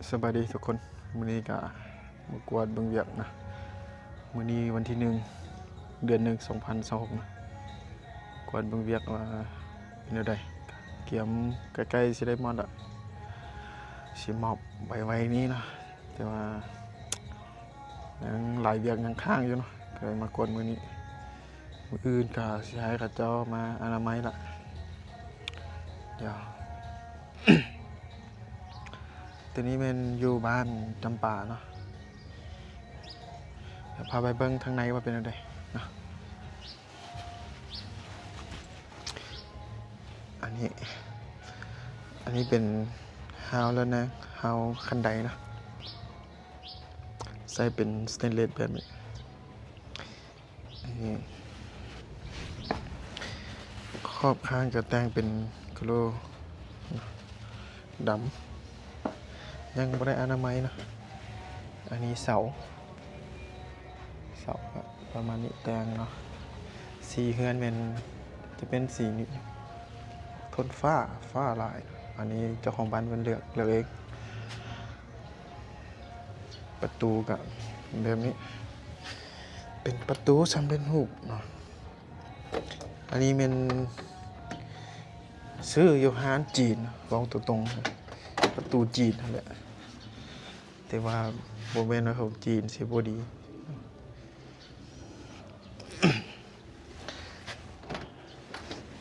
ສະບາຍດີທຸກຄົນ, ມື້ນີ້ກະມາກວດເບິ່ງວຽກນະ. ມື້ນີ້ວັນທີໜຶ່ງ ເດືອນໜຶ່ງ ສອງພັນຊາວຫົກນະ. ກວດເບິ່ງວຽກວ່າເປັນແນວໃດ. ກຽມໃກ້ໆຊິໄດ້ມອບລະ, ຊິມອບໄວໆນີ້ນະ, ແຕ່ວ່າຍັງຫຼາຍວຽກຍັງຄ້າງຢູ່ເນາະ, ກະເລີຍມາກວດມື້ນີ້. ມື້ອື່ນກະຊິໃຫ້ເຂົາເຈົ້າມາອະນາໄມລະ. ດຽວ ໂຕນີ້ແມ່ນຢູ່ບ້ານຈຳປາເນາະ. ດຽວພາໄປເບິ່ງທາງໃນວ່າເປັນແນວໃດເນາະ. ອັນນີ້ ອັນນີ້ເປັນຮາວແລ້ວນະ, ຮາວຂັ້ນໄດເນາະ, ໃຊ້ເປັນສະເຕນເລດແບບນີ້. ນີ້ ຂອບຂ້າງຈະແຕ່ງເປັນໂຄຣມດຳ, ຍັງບໍ່ໄດ້ອະນາໄມເນາະ. ອັນນີ້ເສົາ, ເສົາກະປະມານນີ້ແຕ່ງເນາະ. ສີເຮືອນແມ່ນຈະເປັນສີນີ້ ໂທນຟ້າ, ຟ້າຫຼາຍ. ອັນນີ້ເຈົ້າຂອງບ້ານເພິ່ນເລືອກ, ເລືອກເອງ. ປະຕູກະແບບນີ້ ເປັນປະຕູສຳເລັດຮູບເນາະ. ອັນນີ້ແມ່ນຊື້ຢູ່ຮ້ານຈີນ, ເວົ້າຕົງໆ ປະຕູຈີນຫັ້ນແຫຼະ, ແຕ່ວ່າບໍ່ແມ່ນວ່າຂອງຈີນຊິບໍ່ດີ.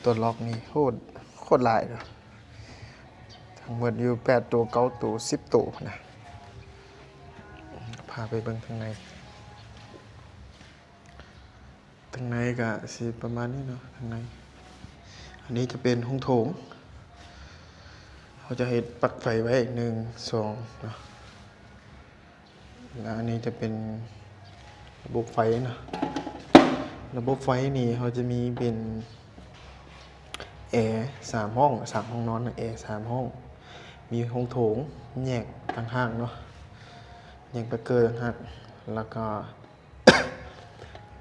ຕົວລັອກນີ້ໂຄດ ໂຄດຫຼາຍເນາະ, ທັງໝົດຢູ່ແປດໂຕ ເກົ້າໂຕ ສິບໂຕນະ. ພາໄປເບິ່ງທາງໃນ, ທາງໃນກະຊິປະມານນີ້ເນາະ, ທາງໃນ. ອັນນີ້ຈະເປັນຫ້ອງໂຖງ, ເຮົາຈະເຮັດປັກໄຟໄວ້ ໜຶ່ງ ສອງເນາະ. ແລ້ວອັນນີ້ຈະເປັນລະບົບໄຟເນາະ. ລະບົບໄຟນີ້ເຮົາຈະມີເປັນແອສາມຫ້ອງ, ສາມຫ້ອງນອນ, ແອສາມຫ້ອງ, ມີຫ້ອງໂຖງແຍກຕ່າງຫາກເນາະ, ແຍກເບຣກເກີຕ່າງຫາກ, ແລ້ວກະ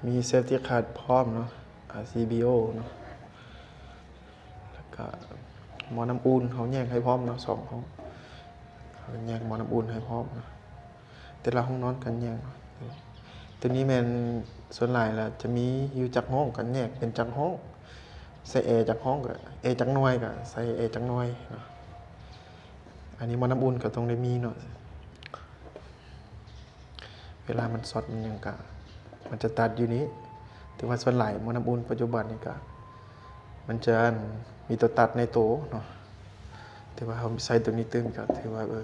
ມີເຊຟຕີ້ຄັດພ້ອມເນາະ, ອາ ຊີບີໂອເນາະ. ແລ້ວກະໝໍ້ນ້ຳອຸ່ນເຮົາແຍກໃຫ້ພ້ອມເນາະ, ສອງຫ້ອງ ເຮົາແຍກໝໍ້ນ້ຳອຸ່ນໃຫ້ພ້ອມເນາະ. ແຕ່ລະຫ້ອງນອນກັນແຍກເນາະ. ໂຕນີ້ແມ່ນສ່ວນຫຼາຍລະຈະມີຢູ່ຈັກຫ້ອງ ກັນແຍກເປັນຈັກຫ້ອງ, ໃສ່ແອຈັກຫ້ອງ ກະແອຈັກໜ່ວຍ ກະໃສ່ແອຈັກໜ່ວຍເນາະ. ອັນນີ້ໝໍ້ນ້ຳອຸ່ນກະຕ້ອງໄດ້ມີເນາະ. ເວລາມັນຊັອດມັນຫຍັງກະ ມັນຈະຕັດຢູ່ນີ້, ແຕ່ວ່າສ່ວນຫຼາຍໝໍ້ນ້ຳອຸ່ນປັດຈຸບັນນີ້ກະ ມັນຈະ ອັນ ມີຕົວຕັດໃນໂຕເນາະ. ແຕ່ວ່າເຮົາໃສ່ໂຕນີ້ຕື່ມກະຖືວ່າ ເອີ